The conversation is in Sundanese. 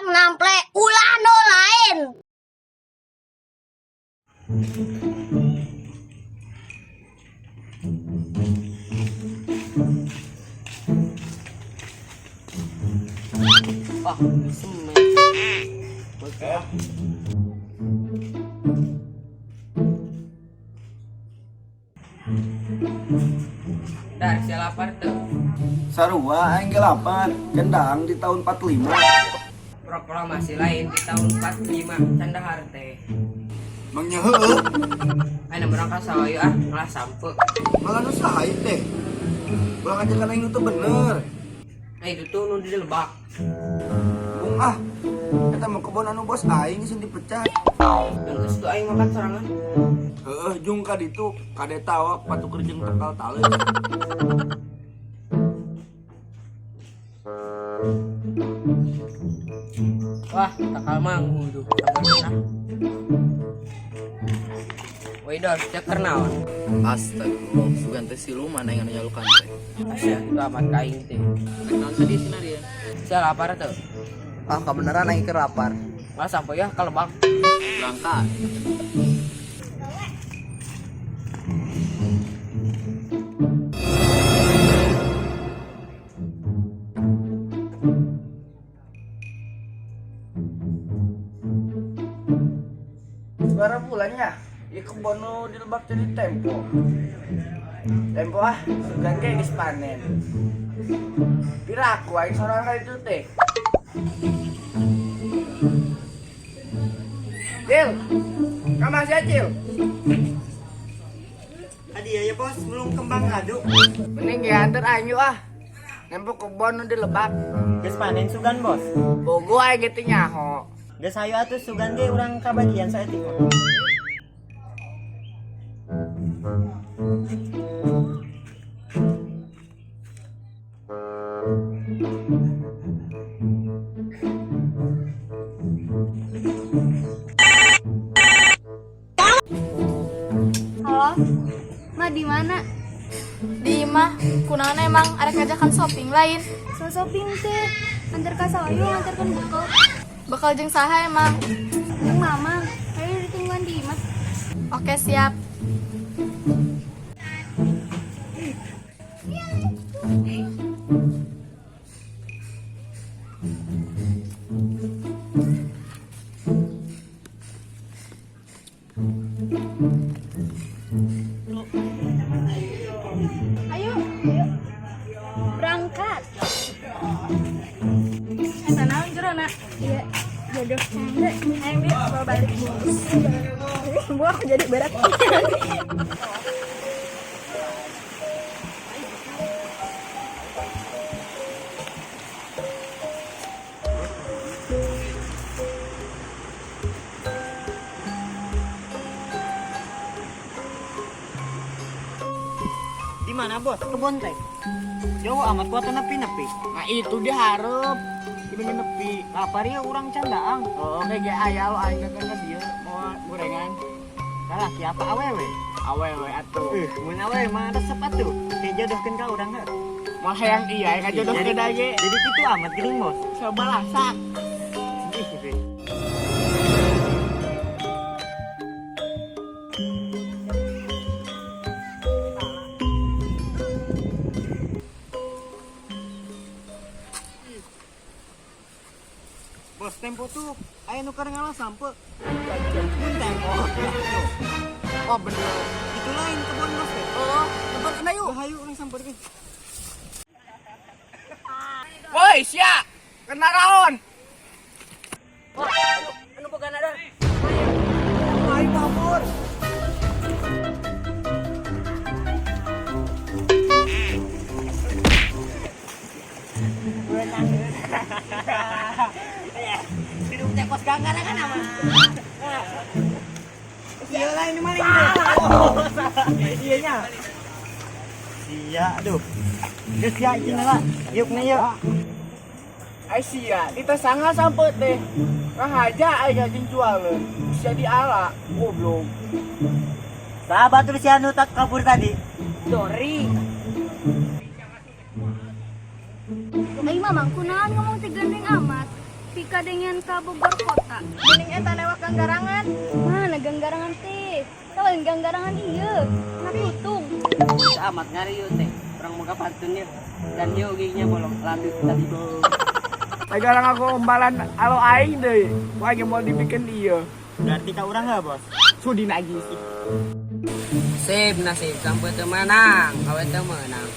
Hayang nample ulah nu lain. Wah, semen. Oke. Dar, sia lapar tuh. Sarua aing ge lapar, gendang di tahun 45. Proklamasi lain di tahun 45 can dahar teh. Mang nya heueuh, Ayeuna urang ka sawah ah, ngalah sampe. Malah nu saha ieu teh. Ulah ngajakan aing nu teu bener. Nah, itu tuh nu di lebak. Bung ah, eta mah kebon anu bos aing geus dipecat. Dan geus tuh aing makan sorangan. Heueuh, jung ka ditu, kade tawak patuker jeung tekal taleus. Wah, takal manggu tuh. Sabar ah. Woi dor, cek naon? Astagfirullah, sugan teh siluman aing anu nyalukan teh. Sia, itu amat ka aing teh. Rek naon tadi sina dia? Sia lapar tuh. Ah, kebenaran aing keur lapar. Ngalah sampe ya ka lebak. Berangkat. Suara bulannya, ieu kebon nu di lebak jadi tempo. Tempo ah, sugan ge geus panen. Piraku aing sorangan ka ditu teh. Cil, kamu masih Cil? Hadiah ya bos, belum kembang adu. Mending ya antar aing yuk ah. Nempo kebon nu di lebak. Geus panen sugan bos. Bogo aing ge teu nyaho. Geus hayu atuh sugan ge urang kabagian saeutik mah. Halo, Ma di mana? Di imah, kunaon emang arek ngajakan shopping lain. So shopping teh, antar ka sawah yuk nganterkeun bekal. Bekal jeung saha emang? Jeung mama, ayo ditungguan di imah. Oke, siap. Ayo, ayo. Berangkat. Eta naon jerona? Iya, jodoh. Hayang dia bawa balik. Bu aku jadi berat. Di mana bos? Kebon teh. Jauh amat kuat nepi-nepi. Nah itu dia hareup. Kudu nepi. Lapar ya urang candaang. Oh, kayak ge aya lo aing kan ka dieu mau gorengan. Salah siapa awewe? Awewe atuh. Mun awewe mah resep atuh. Kayak jodohkeun ka urang heuh. Moal hayang iya aing ngajodohkeun ge. Jadi kitu amat geuning bos. Coba lah sak. Ih, ih. Bos, tempo tuh aya nu keur ngalah sampe. Mun tempo. Oh bener. Itu lain kebon bos teh. Oh, kebon kena yuk. Hayu urang sampeurkeun. Woi, sia. Kena raon. Wah, anu boga nadar. Aing kabur. Hidup teh kos gangga kan ama. Iya lah ini maling deh. Oh, salah. Iya nya. Sia aduh. Geus sia ieu lah. Yuk na yuk. Ai sia, kita sangat sampe teh. Ngahaja aing ngajeng jualeun. Sia diala, goblok. Sahabat tuh si anu tak kabur tadi. Dori. Ai mamang kunaon ngomong teh gandeng amat. Nepi ka dengan ka Bogor kota. Geuning eta lewat ganggarangan. Mana ganggarangan teh? Tahu yang ganggarangan iya. Nah tutung. Amat ngarieu teh. Urang boga pantunnya. Dan ieu giginya bolong latih tadi bo. Sekarang aku umbalan alo aing deui. Ku aing mau dibikin ieu. Berarti ka urang heuh, Bos. Sudi nagih sih. Sip nasib sampai teu menang, awe teu meunang.